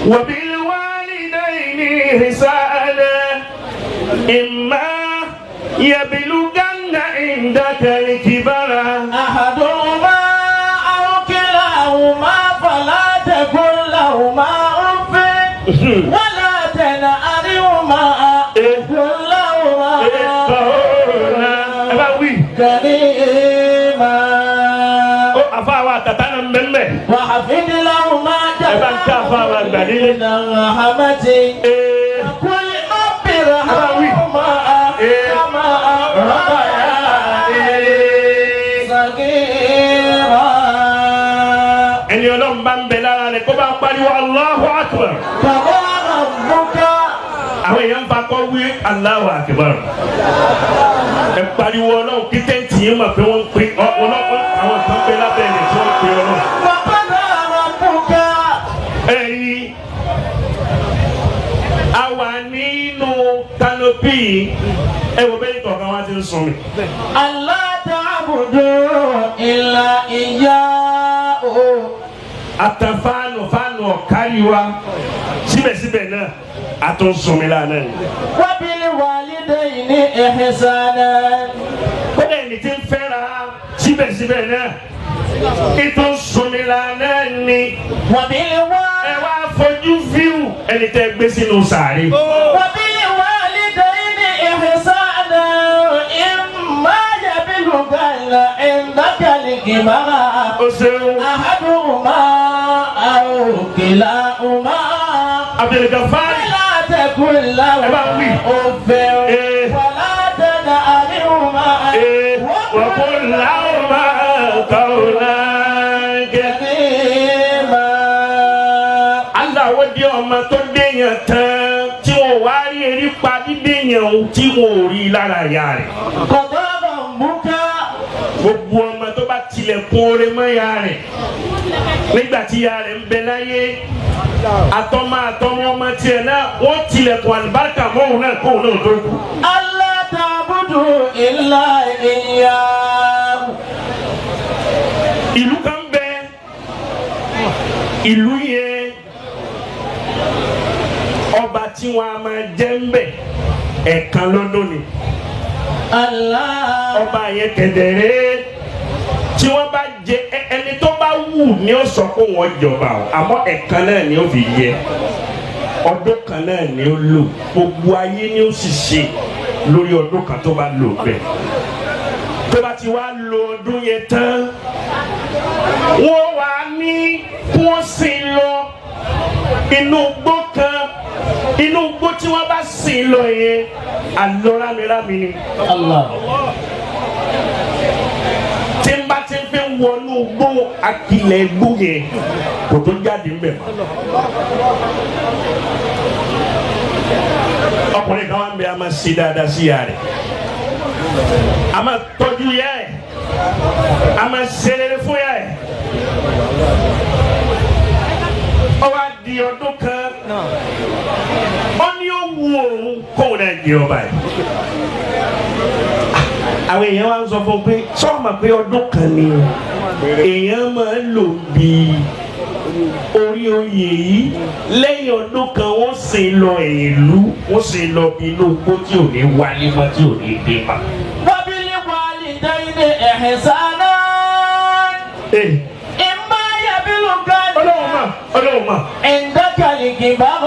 وبالوالدين إحسانا إما يبلغن عندك الكبر أحدهما أو كلاهما فلا تقل لهما أف ولا تنهرهما وقل لهما قولا ẹ bá wí. كريما Ó àfa wa tàtà náà mbẹ́mbẹ́. واخفض لهما Ẹ bá ń ká àfa wa gbà nílé. الرحمة Ee. وقل رب ارحمهما كما ربياني صغيرا. Ẹni Ọlọ́run bá ń bẹ lára rẹ̀ kó bá ń pariwo Allahu Akbar. قضى ربك Àwọn èèyàn ń fa kọ́ wí Allahu Akbar. Ẹ pariwo Ọlọ́run kí tẹ́ǹtì yẹn mọ̀ pé wọ́n ń pè ọlọ́pàá àwọn kan pé lábẹ́ rẹ̀ tí wọ́n ń pè Ọlọ́run. وقضى ربك Ẹ̀yin a wà nínú canopy ẹ wo bẹ́ẹ̀ kọ̀ọ̀kan wá ti ń sùn mi. ألا تعبدوا إلا إياه Àtàn fáànù fáànù ọ̀kárí wa síbẹ̀síbẹ̀ náà a tún sùn mí lánàá ni. وبالوالدين إحسانا Kódà ẹni tí ń fẹ́ra síbẹ̀síbẹ̀ náà ètò sùn mí lánàá ni. وبالوالدين Ẹ wá fojú fíw ẹni tẹ́ gbé sínú sàárè. وبالوالدين إحسانا إما يبلغن عندك الكبر O ṣeun. أحدهما أو كلاهما Abdulgafar. فلا تقل Ẹ bá wí. لهما أف Ee. ولا تنهرهما Ee وقل لهما قولا كريما. Aláwọ̀ di ọmọ tó déyàn tán tí wọ́n wá rí erí pa dídéyàn o tí wọ́n ò rí lára ìyá rẹ̀. قضى ربك Gbogbo ọmọ tó bá tilẹ̀kùn oore mọ́ ìyá rẹ̀ nígbà tí ìyá rẹ̀ ń bẹ láyé àtọmọ àtọmọ ọmọ tiẹ̀ náà wọ́n tilẹ̀kùn àlùbáríkà mọ́ òun náà kóun náà tó kú. ألا تعبدوا إلا إياه Ìlú kan bẹ, ìlú yẹn ọba tí wọn a máa jẹ ń bẹ ẹ̀ẹ̀kan lọ́dún ni. Allah. Ọba yẹn kẹ̀dẹ̀rẹ́ tí wọ́n bá jẹ ẹni tó bá wù ni ó sọ pé wọ́n jọba o, àmọ́ ẹ̀ẹ̀kan náà ni ó fi yẹ, ọdún kan náà ni ó lò, gbogbo ayé ni ó sì ṣe lórí ọdún kan tó bá lò bẹ́ẹ̀. Tó bá ti wá lo ọdún yẹn tán, wọ́n wá ní kí wọ́n sìn lọ inú igbó kan. Inú igbó tí wọ́n bá sìn lọ yẹn, àlọ́ rámirámi ni. Allah. Tí n bá ti fi wọnú igbó akilẹ̀ igbó yẹn kò tó jáde ń bẹ̀ mọ́. Ọkùnrin kan wá ń bẹ, a máa ṣe dáadáa sí ìyá rẹ̀, a máa tọ́jú ìyá ẹ̀, a máa ṣe rere fún ìyá ẹ̀. Ó wá di ọdún kan, ó ní ó wu òun kóun náà jẹ ọba yìí. Àwọn èèyàn wá ń sọ fún un pé sọ́ọ̀mà pé ọdún kan ni èèyàn máa ń lò bí orí oyè yìí, lẹ́yìn ọdún kan wọ́n sì lọ ìlú, wọ́n sì lọ inú igbó tí ò ní wálé mọ́, tí ò ní dé mọ́. وبالوالدين إحسانا Ee, إما يبلغن Ọlọ́run mà, Ọlọ́run mà. عندك الكبر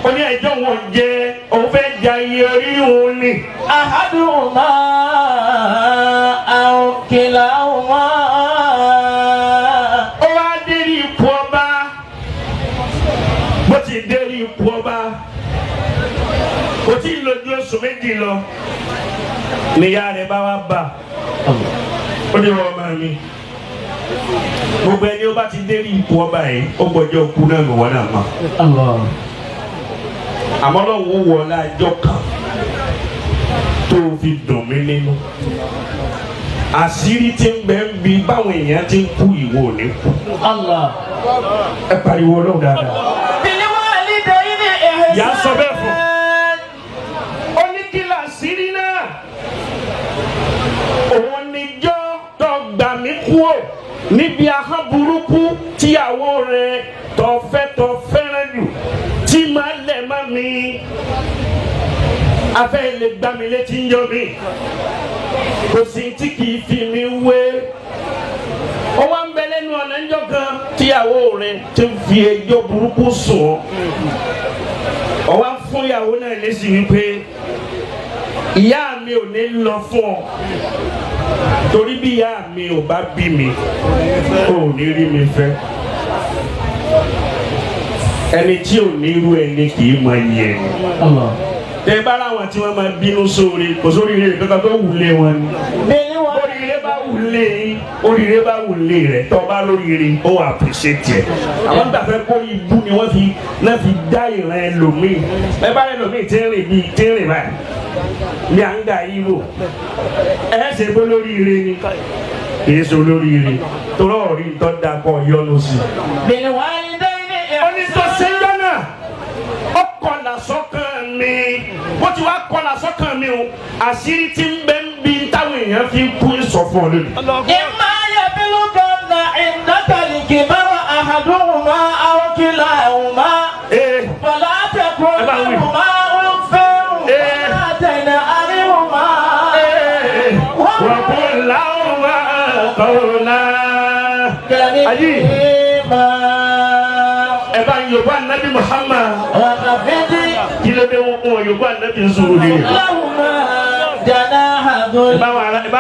Ó ní ẹjọ́ wọn jẹ òun fẹ́ ja iye orí òun ni. أحدهما أو كلاهما Ó wá dérí ipò ọba, bó ti dérí ipò ọba kò tí ì lójú oṣù 2 lọ níyà rẹ̀ bá wá bà ó ní wọn máa mi gbogbo ẹni ó bá ti dérí ipò ọba yìí ó gbọ́dọ̀ kú náà nù wọ́n náà mọ̀. Allah. Àmọ́ lọ́wọ́ wọ lájọ́ kan tó fi dùn mí nínú àṣírí tí ń bẹ ń bi báwọn èèyàn ti ń kú ìwọ ò ní kú. Allah. Ẹ pariwo Ọlọ́run dáadáa. بالوالدين إحسانا Ìyá sọ bẹ́ẹ̀ fún. Ó ní kí làṣírí náà, òun níjọ́ tó gbà mí kú ò níbi ahọ́n burúkú tíyàwó rẹ̀ tó fẹ́ tó fẹ́ràn jù. Afẹ́ lè gbá mi létí ń yọ mi. Kò sí tí kì í fi mi wé. Ó wá ń bẹ lẹ́nu ọ̀nà ńjọ́ kan tíyàwó rẹ̀ ti ń fi ẹjọ́ burúkú sùn ọ́. Ó wá ń fún ìyàwó náà lésì wípé ìyá mi ò ní lọ fún ọ torí bí ìyá mi ò bá bí mi ò ní rí mi fẹ́. Ẹni tí ò ní irú ẹni kì í mọ iye ẹni. Tẹ bá láwọn tí wọ́n máa bínú sóore, kò sórí rẹ̀ kankan tó wù lé wọn ni. Oríire bá wù lé yín, oríire bá wù lé rẹ̀, tọ́ bá lóríire, ó appreciate ẹ̀. Àwọn gbà fẹ́ kó ibú ni wọ́n fi náà fi dá ìran ẹlòmíì. Ẹ bá ẹlòmíì tí ń rìn bíi tí ń rìn báyìí. Ní à ń gà yí wò. Ẹ ṣe bó lóríire ni. Kì í ṣe olóríire. Torọ́ ọ̀rí ń tọ́ da kọ́ yọnu sí. Onítọ̀sí yọ̀nà ọkọlà sọ́kàn mi. Bó ti wá kọlà sọ́kàn mi o, àṣírí tí ń bẹ ń bi táwọn èèyàn fi kú ìsọ̀fún ọ lónìí. إما يبلغن عندك الكبر أحدهما أو كلاهما فلا تقل لهما أف ولا تنهرهما وقل لهما قولا كريما. Ẹ bá ń yorùbá Nabi Muhammad. Kí ló dé wọn yorùbá Nabi zuru ni? Ẹ bá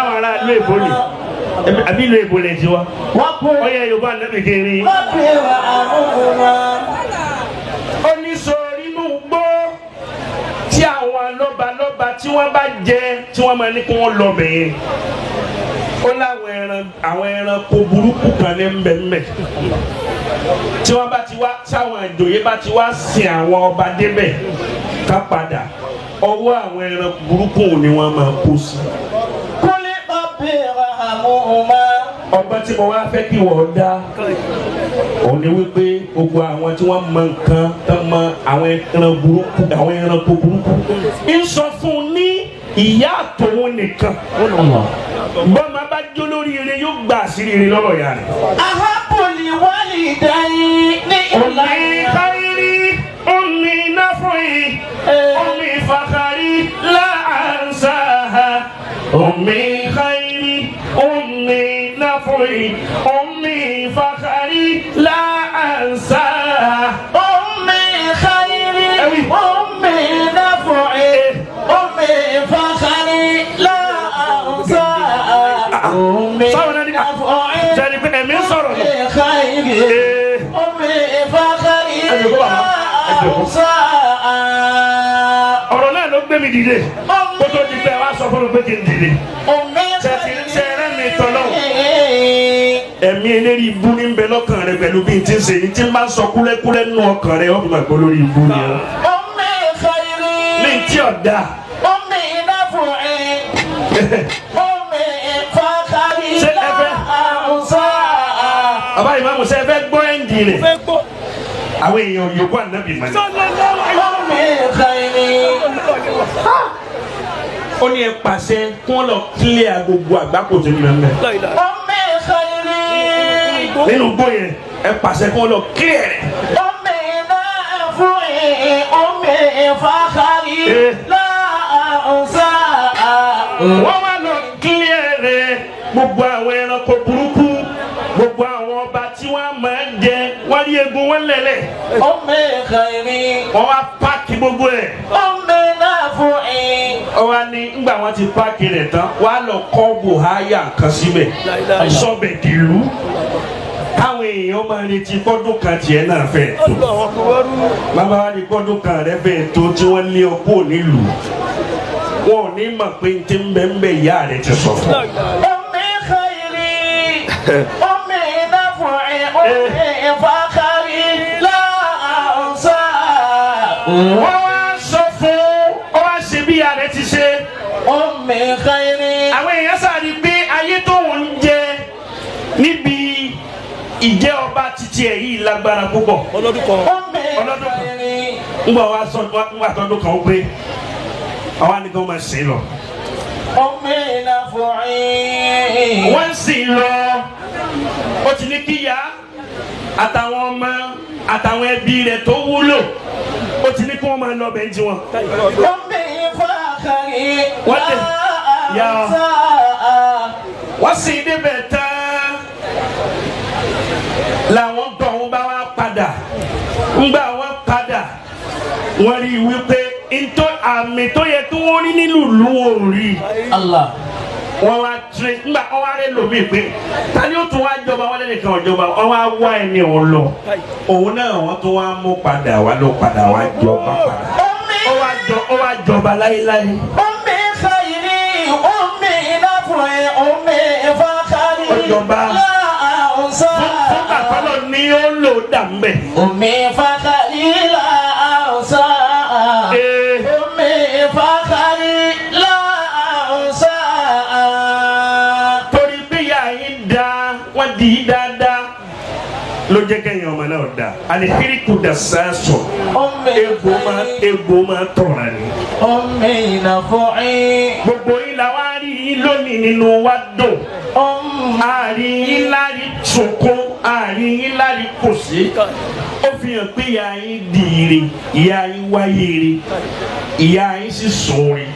wọn ará ìlú èbó ni. Àbí ìlú èbó lè ti wá. Ó yẹ yorùbá Nabi kiri. Ó ní sọ̀rọ̀ inú gbó tí àwọn lọ́balọ́ba tí wọ́n bá jẹ tí wọ́n máa ní kí wọ́n lọ bẹ̀yẹn. Ó láwọn àwọn ẹranko burúkú kan ní mbẹ̀mbẹ̀. Tí wọ́n bá ti wá táwọn ìjòyè bá ti wá sin àwọn ọba débẹ̀ ká padà ọwọ́ àwọn ẹran burúkú ni wọ́n máa kó sí. Ọgbọ́n tí mo wá fẹ́ kí wọ́n dá òun ni wípé gbogbo àwọn tí wọ́n mọ nǹkan tán mọ àwọn ẹran burúkú àwọn ẹranko burúkú. Ń sọ fún un ní ìyá àtòun nìkan. Bọ́mọ bá jó lórí ire yóò gba àṣírí ire lọ́rọ̀ ìyá rẹ̀. Ahabuli walidayni Ummi khairi, ummi naf'i, ummi fakhari la ansaha. Ummi khairi, ummi naf'i, ummi fakhari la ansaha. Ummi khairi, ummi naf'i, ummi fakhari la ansaha. Ummi naf'i, Sẹ́ni pé ẹ̀mí sọ̀rọ̀ nù. ummi khairi, ummi fakhari la ansaha. Ọ̀rọ̀ náà ló gbé mi dìde. Kó tó di pé wá sọ fún mi pé kí n dìde. Ummi Ṣé ẹrẹ́ mi tọ́lọ́? Ẹ̀mí eléri ibú ní bẹ lọ́kàn rẹ pẹ̀lú bí n ti ń ṣe ní tí n bá ń sọ kúlẹ́kúlẹ́ nínú ọkàn rẹ ọ̀gbìn àgbọ̀ lórí ibú ni ọ́. Ummi khairi. Ní tí ọ̀dà. Ummi naf'i, ummi fakhari Ṣé ẹ la fẹ́? ansaha. Bàbá ìmáàmù ṣe fẹ́ gbọ́ ẹ́ǹdì rẹ̀. Àwọn èèyàn yòókù ànábì mọ̀ ní. Ummi khairi. Ó ní ẹ pàṣẹ kí wọ́n lọ kílẹ̀ gbogbo àgbákò tó ń bẹ mẹ́. Ummi khairi. Nínú gbó yẹn ẹ pàṣẹ kí wọ́n lọ kílẹ̀ rẹ̀. Ummi naf'i, ummi fakhari la ansaha. Wọ́n wá lọ kílẹ̀ rẹ̀ gbogbo àwọn ẹranko burúkú gbogbo àwọn ọba tí wọ́n máa ń jẹ wọ́n rí egun wọn lẹ̀lẹ̀. Ummi khairi. Wọ́n wá páàkì gbogbo ẹ̀. Ummi naf'i. Ó wá ní ńgbà wọ́n ti páàkì rẹ̀ tán wọ́n á lọ kọ́ buhaya kan síbẹ̀ sọ́bẹ̀ dìlú káwọn èèyàn máa retí kọ́dún kan tiẹ̀ náà fẹ́ tó. Bàbá wa ní kọ́dún kan rẹ̀ fẹ́ tó tí wọ́n lé ọ kúrò nílùú. Wọn ò ní mọ̀ pé n ti ń bẹ ń bẹ ìyá rẹ̀ ti sọ fún ọ. Ummi khairi. Ummi naf'i, ummi fakhari la ansaha. Wọ́n wá sọ fún ọ wá ṣe bí ìyá rẹ̀ ti ṣe. Ummi khairi. Àwọn èèyàn sáré pé ayé tó ń jẹ níbi ìjẹ́ ọba títí ẹ̀ yìí lágbára púpọ̀. Ummi Ọlọ́dún kan. khairi. Ngbà wá sọ ngbà tọdún kan ó pé àwa ni kí wọ́n máa sìn lọ. Ummi naf'i. Wọ́n sì lọ ó ti ní kíyà àtàwọn ọmọ àtàwọn ẹbí rẹ̀ tó wúlò ó ti ní kí wọ́n máa lọ bẹ́ẹ̀ jí wọn. Ummi fakhari. فخري. Wọ́n لا Ya. أنسى. Wọ́n sì débẹ̀ tán, làwọn tọ̀hún bá wá padà. Ńgbà wọ́n padà, wọ́n rí i wípé ntọ́ àmì tó yẹ kí wọ́n rí nílùú ìlú wọn ò rí. Allah. Wọ́n wá tire ńgbà wọ́n wá rẹ lómi pé ta ni ó tún wá jọba? Wọ́n lẹ́nìkan ọ̀jọba. Wọ́n wá wá ẹni òun lọ, òun náà wọ́n tún wá mú padà wá, ló padà wá jọba padà. أمي Ó wá jọ, ó wá jọba láéláé. أمي خيري، أمي نفعي، أمي فخري. Ọjọba. لا أنسى. Fún bàtọ́lọ̀ ní ó lò dà ń bẹ̀. أمي فخري لا أنسى. Ee. أمي فخري لا أنسى. Torí bí ìyá yín da, wọ́n di í dáadáa, ló jẹ́ kẹ́yìn ọmọ náà da. Alihiriku da sẹ́sọ̀. أمي Egbò máa خيري. Egbò máa tọ̀ra ni. أمي نفعي. Gbogbo yín la wá rí yín lónìí, nínú wa dùn. أمي Àárín yín lárí sunkún, àárín yín lárí kò sí. Ó fi hàn pé ìyá yín dìire, ìyá yín wáyé re, ìyá yín sì sùn re,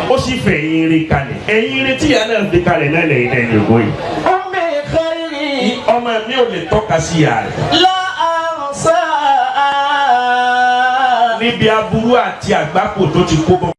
ó sì fẹ̀yìn re kalẹ̀. Ẹ̀yìn re tí ìyá náà fi kalẹ̀ náà lẹ́yìn náà ìdògbò yìí. أمي خيري. Ọmọ mi ò lè tọ́ka sí ìyá rẹ̀ لا أنسى. níbi aburú àti àgbákò tó ti kó bọ́.